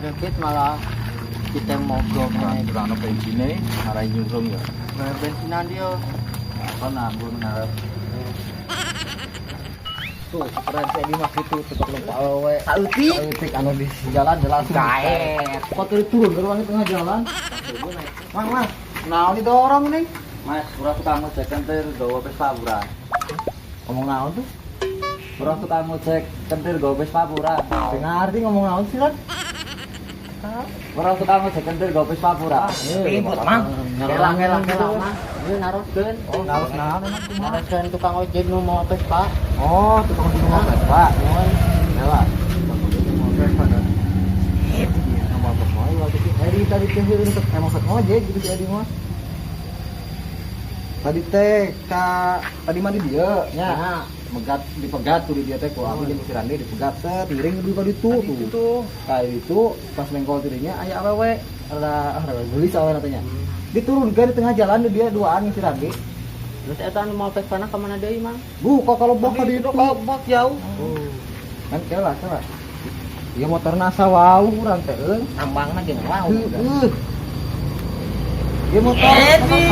Nyelkit malah kita mogok naik. Ora ono bensine, marai nyurung ya. Bayar bensinan dia. Apa nanggung ngarep. Tuh, keren si Edi mah gitu, tetep lupa awewe. Saeutik. Saeutik anu di jalan jalan Gaet. Kok tadi turun ke ruang di tengah jalan? Mang, mang. Naon didorong nih? Mas, ora tukang ojek kentir gawa Vespa ora. Ngomong naon tuh? Ora tukang ojek kentir gawa Vespa ora. Teu ngarti ngomong naon sih, Ran? Ora tukang ojek kentir gawa Vespa ora. Ribut, Mang. Kela kela kela, Mang. Ieu naroskeun. Oh, naros naon emang kumaha? Naroskeun tukang ojek nu mau Vespa. Oh, tukang ojek mau Vespa. Nuhun. Kela. Tukang ojek mau Vespa kan. Nama Vespa waktu itu Edi tadi teh untuk emang sok ngojek gitu si Edi mah. Tadi teh ka tadi mah di dieu nya. Nah. Megat dipegat tuh di dia teh ku abi jeung si Randi dipegat set tiring dulu ka ditu tuh. Ka ditu pas mengkol tiringnya aya awewe rada ah rada geulis awewe tanya. Diturunkeun di tengah jalan di dia duaan si Randi. Terus eta anu mau Vespa na ka mana deui, Mang? Bu, kok kalau bok ka ditu Kok jauh. Kan kela kela. Ieu motorna asa wau urang teh euy. Tambangna jeung wau. Heueuh. Ieu motor Edi.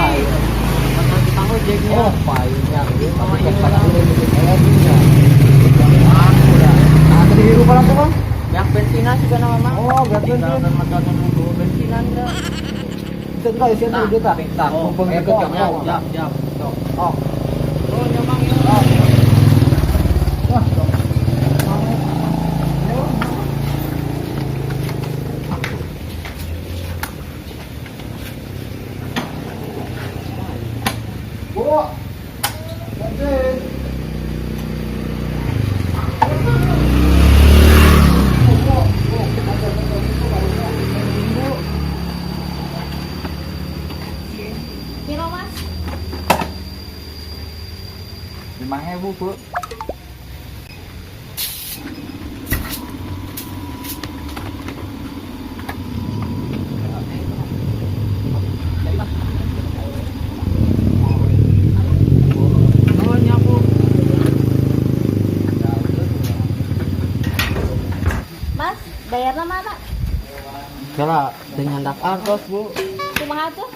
Motor tukang ojeknya. Oh, painya. Sama Tapi ieu kan lah. Edi-nya. Nah, tadi hirup apa tuh, Bang? Yang bensinan juga nama Mang. Oh, gak bensin. Motor nunggu bensinan dah. Bisa tuh isi tuh dia tak. Tak, mumpung deket Jap, jauh. jap, jap. Oh. Oh, nya Mang ya. Wah. Bu. Bensin. Bu, bu, bu. Piro, Mas? 5.000, Bu. Oh, nya Bu. Mas, bayarna mana? Kela teu nyandak artos, Bu. Kumaha tuh?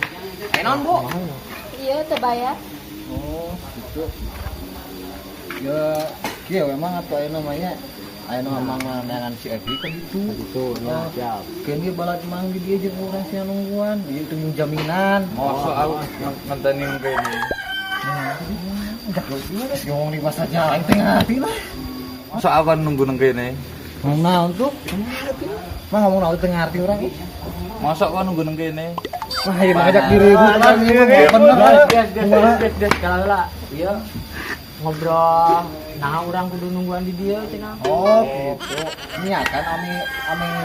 Enon, Bu. Iya, teu bayar. Oh, gitu. Ya, kieu memang atau aya namanya aya nu memang neangan si Edi kan gitu. Gitu, nya, siap. Keun dia balad mang di dia jeung urang sia nungguan, ieu teu jaminan. Mosok aku ngenteni kene. Geus ngomong di bahasa Jawa aing teu ngarti lah. Mosok awan nunggu nang kene. Ngomong naon tuh? Teu ngarti. Mah ngomong naon teu ngarti urang ih. Mosok kon nunggu nang kene. Wah, ieu mah ngajak diribut lah ieu mah bener. Gas, gas, gas, gas, gas, kalau lah. Iya. Ngobrol. Nah, urang kudu nungguan di dia cenah. Oh, gitu. Nya kan ami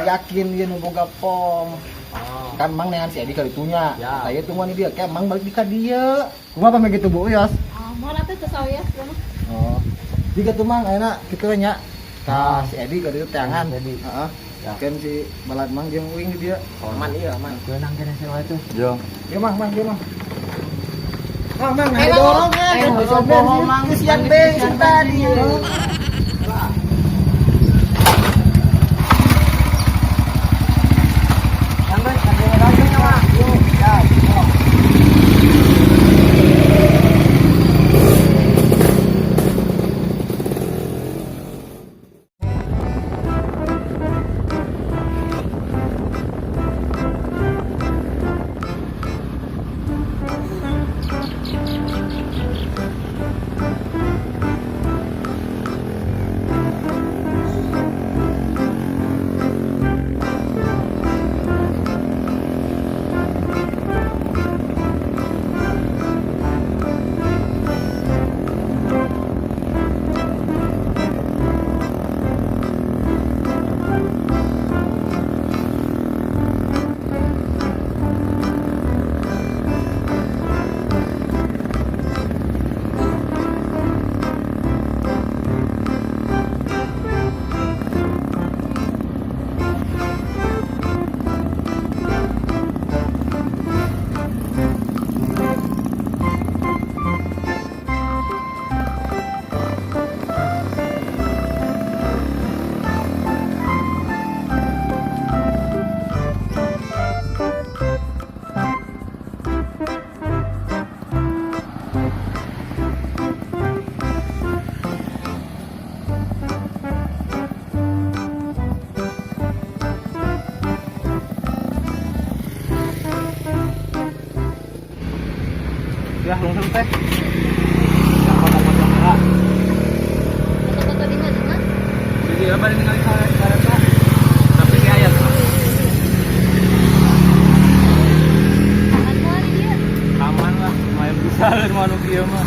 yakin ieu nu boga pom. Oh. Kan mang neangan si Edi kalitunya. Ya. Saya tungguan di dia, kayak mang balik di ka dieu. Kumaha pameh gitu Bu Yos? Oh, moal atuh teu sawios mah. Oh. Jika tuh mang ayeuna kitu we nya. Ka si Edi ka ditu teangan. Edi. Heeh. Ya. Kan si balad mang jeung uing di dieu. Aman iya, aman. Keunang kene sih wae tuh. Yo. Ieu mang, mang, ieu mang. Mang, mang, Eh, nah dorong ya. eh, Kesian bohong, Mang. Kesian bensin tadi. Yang guys, ada lagi Mang. Ya, oh. Ya, langsung teh. Foto-foto heula. Foto-foto di mana, Mas? Jadi apa ini ningali kareta? Tapi si ayat. Aman moal di dieu. Aman lah, lumayan bisa rumah nu kieu mah.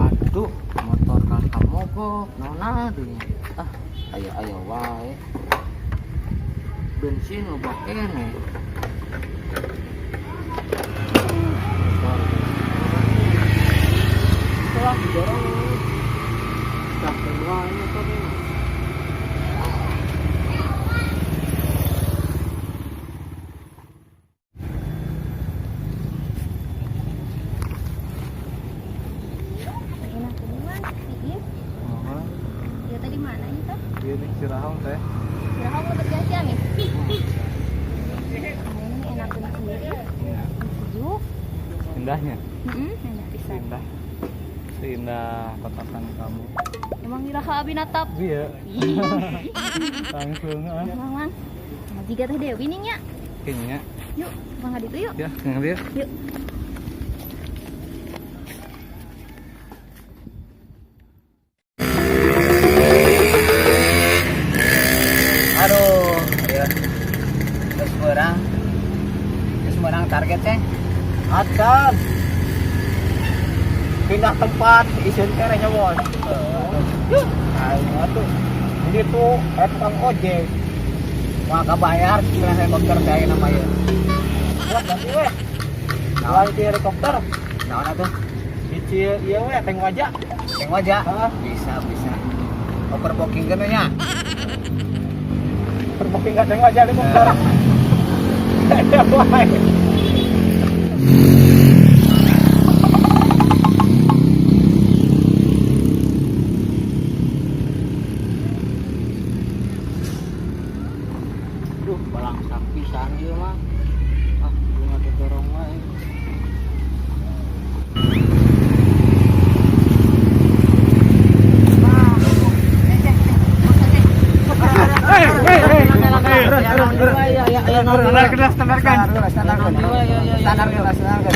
Aduh, motor kali mogok, naon deui. Ah, aya aya wae. Bensin loba keneh. Itulah didorong. Capek wae motor ini. Enak ini, Mas. Iis. Dia tadi mana ini teh? Iya nih Cirahong teh. Cirahong lebet ke Ciamis. Ini enak sendiri. Iya. Sejuk. Indahnya. Heeh, enak pisan. Indah. Seindah tatapan kamu. Emang iraha abi natap. Iya. Langsung ah. Emang, Mang. Nah, jika teh Dewi nih nya. Kayaknya. Yuk, Bang Adi tuh yuk. Ya, ngerti ya. Yuk. Aduh, ya. Terus berang. Terus berang target teh. Acan. Pindah tempat, isin kerenya bos. Ayo atuh. Jadi tuh tukang ojek. Wah, kabayar cicilan helikopter saya nama ya. Wah, ganti weh. Nah, di helikopter. Naon atuh? Cicil iya weh, teng wajah. Yang wajah. Heeh. Bisa, bisa. Overbooking kan nya. Terbooking gak teng wajah helikopter. Ya wae. Duh, balangsak pisan ieu mah. Ah, bunga didorong wae. Standarkan, standarkan. Standar standar standar.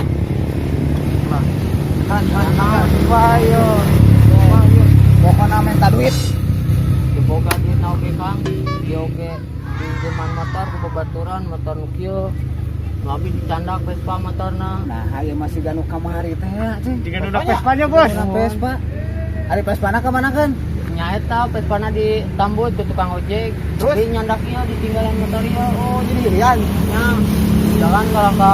Pokoknya minta duit. Diboga duit na oge Kang. Ieu oge pinjeman motor ku babaturan motor nu kieu. Nu abi dicandak Vespa motorna. Nah, ayo masih ganu kamari teh ya, cing. Jika udah Vespanya, Bos. Ganu Vespa. Ari Vespana ka mana kan? Nya eta Vespana ditambut ke tukang ojek. Terus? Tapi nyandak ieu ditinggalan motor ieu. Oh, jadi jadian. Nya jalan kalau ka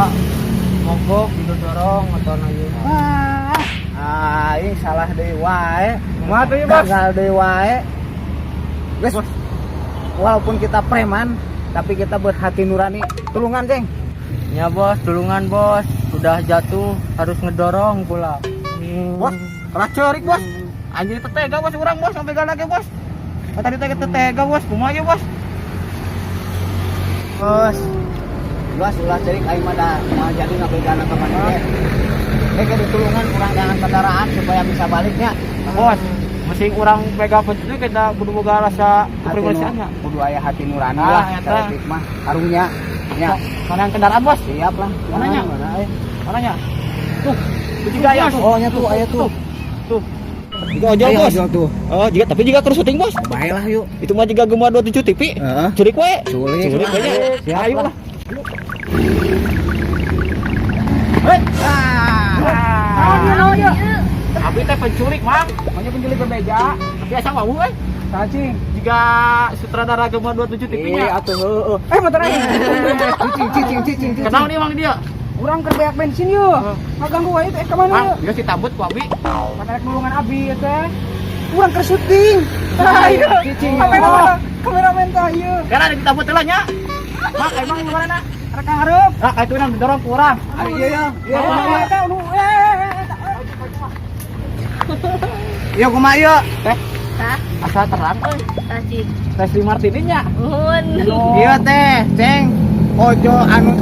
mogok didorong motorna ieu. Wah, ah, ini salah deui wae. Kumaha tuh, Bos? Gagal deui wae. Guys, walaupun kita preman, tapi kita berhati nurani. Tulungan, Ceng. Ya bos, tulungan bos, udah jatuh harus ngedorong pula. Bos, kalah cerik, Bos. Anjir tetega, Bos, urang, Bos, sampai galak ya, Bos. Tadi teh tetega, Bos. Kumaha ya, Bos? Bos. Bos, ulah cerik aing mah da moal jadi ngabegana ka mana ge. Eh, ke ditulungan kurang jangan kendaraan supaya bisa baliknya. Bos, mesti urang pegang pencuri kita kudu boga rasa kepribadian nya. Kudu aya hati nurani Ah, lah, eta. saeutik mah karunya. Ya, Mana yang kendaraan, Bos? siap lah. Mananya? Mana eh? Mananya? Tuh, itu juga aya tuh. Oh, nya tuh aya tuh. Tuh. Juga ojol, Ayo, Bos. ojol tuh. Oh, juga tapi juga terus syuting, Bos. Baiklah yuk. Itu mah juga Gema 27 TV. Heeh. Curik we. Culik. Culik we nya. Siap Ayo lah. lah. Hei. Ah. Naon ieu? Abi teh penculik, Mang. Maunya penculik bebeja. Tapi asa wau euy. Cacing. Jika sutradara Gema 27 TV Iya, nya. atuh heueuh. Eh, motor aing. Cicing, cicing, cicing, cicing. Kenal nih Mang dia. Urang keur beak bensin yeuh. Ngaganggu wae teh ka mana Mang, yeuh? geus ditambut ku abi. Matarek nulungan abi ieu teh. Urang keur syuting. Tah ieu. Cicing. Kameramen, kameramen tah ieu. Karena ada kita heula nya. Mak, emang yang mana? Rek hareup. Nah, ka itu nang didorong ku urang. Ah, iya ya. Iya, kumaha Eta nu eh. Iya, kumaha ieu? Teh, Tah, asa terang euy. tah cik. Teh Sri Martini nya. Nuhun. Iya teh, Ceng. Ojo anu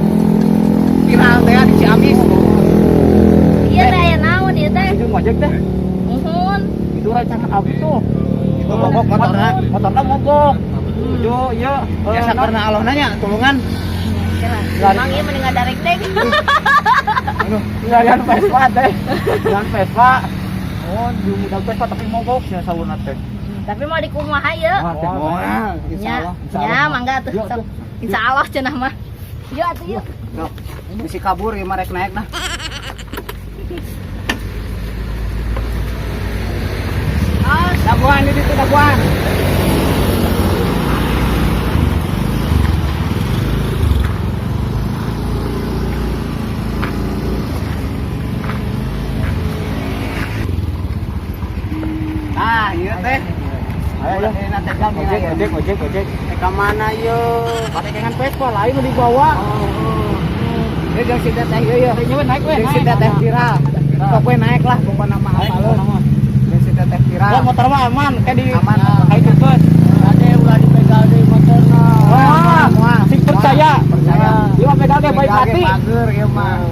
viral teh di Ciamis. Iya teh aya naon ieu teh? Ujung ojek teh. Nuhun. Itu rancangan abi tuh. Itu mogok motorna, motorna mogok. Ojo, iya. Biasa karena Allah nanya, tulungan. Oke lah. Emang ieu mending ngadarek-dek. Aduh, larian Vespa teh. Larian Vespa. Oh, di modal Vespa tapi mogok sih sauna teh. Tapi mau dikumaha ieu? Wah, Nya, nya mangga atuh. Yuk, tuh. Insyaallah cenah mah. Yuk atuh yuk. Bisi kabur ya marek naik dah. Daguan di situ daguan. Nah, iya teh. Ayo, ojek, ojek, ojek, ojek. Ka mana yeuh? Patekengan Vespa lain nu dibawa. Ini jeung si teteh ieu yeuh. Teh naik we. Jeung si teteh viral. Sok we naik lah pokona mah Naik, apa lu. pokona mah. Jeung si teteh viral. Wah, motor mah aman, kayak di Aman. Kayak itu bus. Ade ulah dipegal deui motorna. Wah, Wah, sing percaya. Percaya. Ieu mah pegal ge baik hati. Bager ieu mah.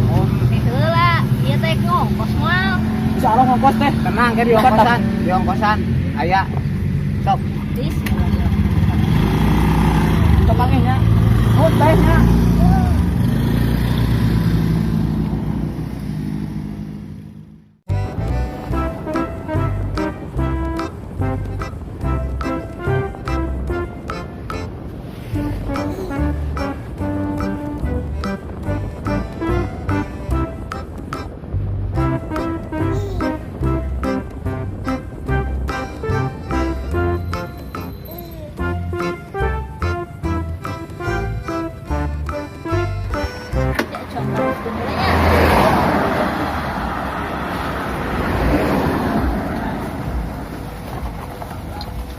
Eh heula, ieu teh ngongkos moal. Insya Allah ngongkos teh. Tenang ke di ongkosan, di ongkosan. Aya. Sok. Bismillah. Tepangnya nya. Oh, teh nya. Ya contoh heula nya.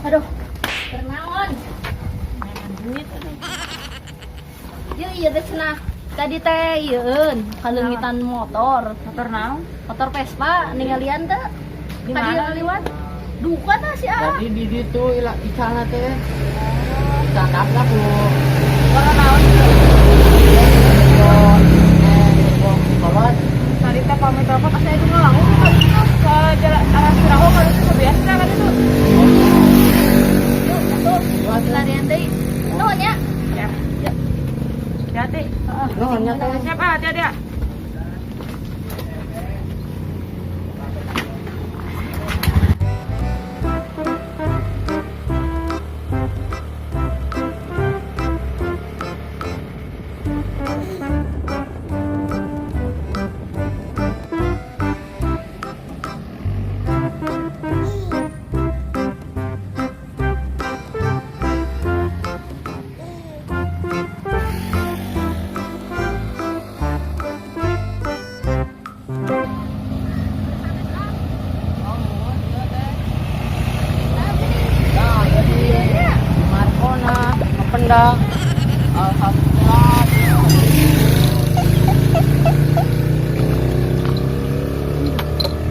Aduh, bernaon? Duit aduh. Yeuh ieu teh cenah. Tadi teh ieueun kaleungitan motor. Motor naon? Motor Vespa ningalian teh. Di Tadi mana? liwat. Duka tah si Aa. Jadi di ditu ila icalna teh. Candapna ku Motor naon? kolot. Tadi teh pamit apa pas saya ngalangu ke jalan arah Siraho kalau itu biasa kan itu. Yuk, atuh. Larian deui. Nuhun nya. Ya. Yuk. Hati-hati. Nuhun nya teh. Siapa hati-hati ya? Nah, jadi di Markona kependak. Alhamdulillah.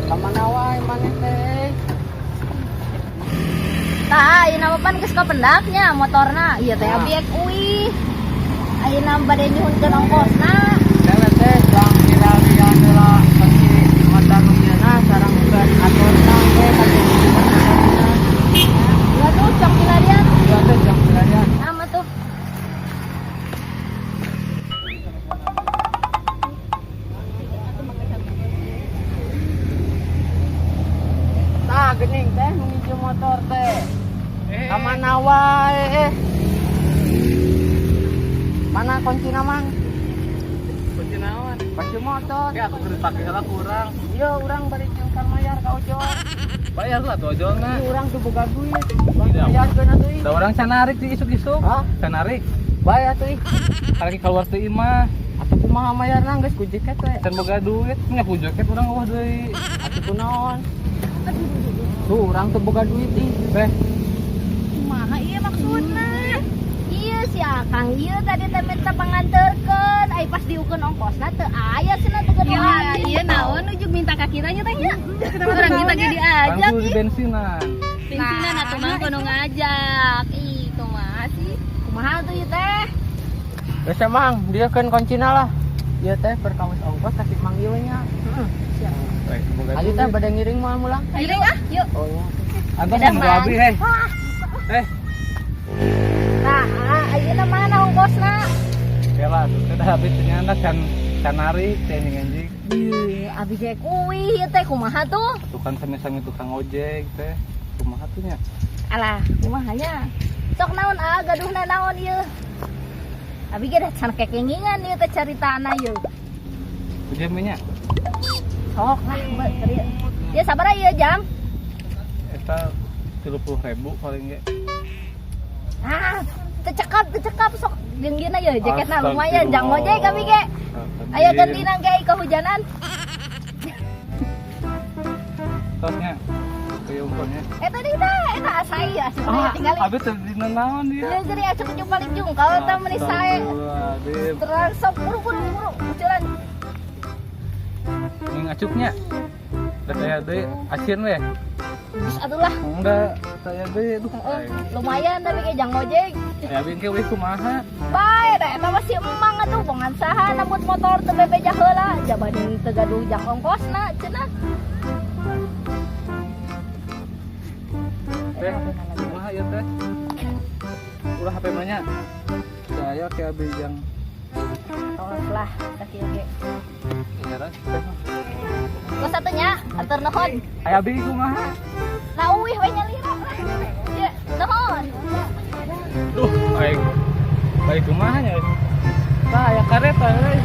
Kamana wae maneh teh? Tah, ayeuna mah pan geus kapendaknya motorna. Ieu teh abi ek uih. Ayeuna bade nyuhunkeun ongkosna. Dewe teh jang kiralian heula pasti motor nu mieuna sareng bukan aturna teh ka Waduh, cok milarian. Iya teh jang kiralian. Nama tuh. Tah geuning teh nu nginjem motor teh. Kamana wae eh. Mana kuncina Mang? Kunci naon? Kunci motor. Ya aku kudu pake heula kurang. Iya urang bari jeung mayar ka ojol. Bayar lah tuh ojolna. Ieu urang tuh boga duit. Tidak. Bayarkeun atuh ih. Da urang canarik di isuk-isuk. Hah? Canarik. Bae atuh ih. Karek keluar teu imah. Atuh kumaha mayarna geus ku jaket we. Can boga duit, nya ku jaket urang eueuh deui. Atuh kunaon? Aduh, aduh, aduh. Tuh urang teu boga duit ih. Teh, Kumaha ieu maksudna? Iya si Akang ieu tadi teh minta panganterkeun, ai pas diukeun ongkosna teu aya cenah teu Iya, gaduh. iya naon ujug minta ka kita nya teh nya. Urang kita ge diajak langsung di ih. bensinan. Bensinan atuh mah kudu ngajak. Ih, kumaha sih? Kumaha tuh ieu teh? Geus Mang, dia kan kuncina lah. Ieu teh perkawis ongkos kasih Mang ieu nya. Teh, boga Ayo teh bade ngiring moal mulang. Ayo ah, yuk. Oh nya. Antos Beda, sama Mang. abi heh. Eh, Nah, ayeuna mana ongkosna? kela tuh teh dah abi ternyata can can narik teh anjing. Ih, abi ge kuih ieu teh kumaha tuh? Tukang sami-sami tukang ojek teh. Kumaha tuh nya? Alah, kumaha nya? Sok naon ah, gaduhna naon ieu? Abi ge dah can kekengingan ieu teh caritana ieu. Ujang nya. Sok lah, be, serius. Ya sabar ieu jam. Eta 30.000 paling ge. Ah, teu cekap sok jeung ieu ye jaketna lumayan jang ngojek abi ge. Aya gantina ge kehujanan. Tosnya. Kayak ongkosnya. Eta deui teh, eta asai ya, sebenarnya tinggal. Abi teh dina naon dia? Ieu jadi asup jeung paling jungkal eta meuni sae. Astagfirullahaladzim. Terang sok buru-buru buru jalan. Ini ngacuknya. Da saya deui asin we. Terus atulah. Enggak, saya deui duh. Heeh, lumayan tapi ge jang ngojek. Ya abi engke we kumaha? Bae da eta mah si emang atuh bongan saha nambut motor teu bebeja heula, jabading teu gaduh jang ongkosna cenah. Teh, kumaha ieu teh? Ulah HP mah nya. Saya ke abi jang Tos lah, sakieu ge. iya teh. Kos satunya, atur nuhun. Aya abi kumaha? Nah uwih we nyalira lah. Ya, nuhun. Duh, aing. Baik kumaha nya? Tah aya kareta euy.